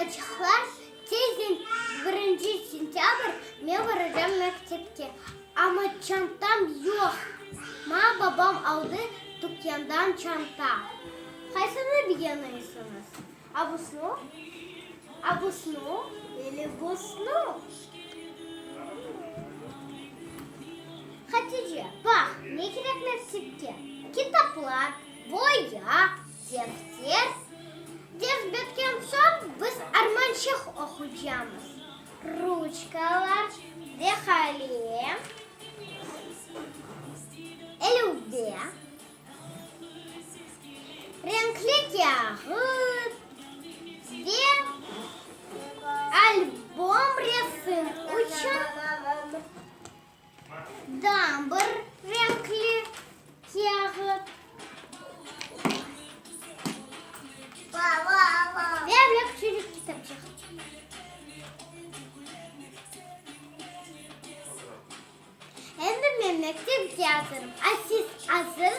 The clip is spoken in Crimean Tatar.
Balaçıqlar, tezden birinci sentâbr, men baracam mektepke. Amma çantam yoq. Maña babam aldı tükândan çanta. Qaysını begenirsiñiz? Abusnu, abusnu ili busnu? Hatice, baq, ne kerek mektepke? Kitaplar, boya, defter. Ders bitken soñ biz armançıq oquycamız. Ruçkalar ve qalem, elüvbe, renkli kâğıt ve albom resim içün daa bir renkli kâğıt ve bir küçücik kitapçıq. Endi men mektepke azırım. A siz azırsıñızmı?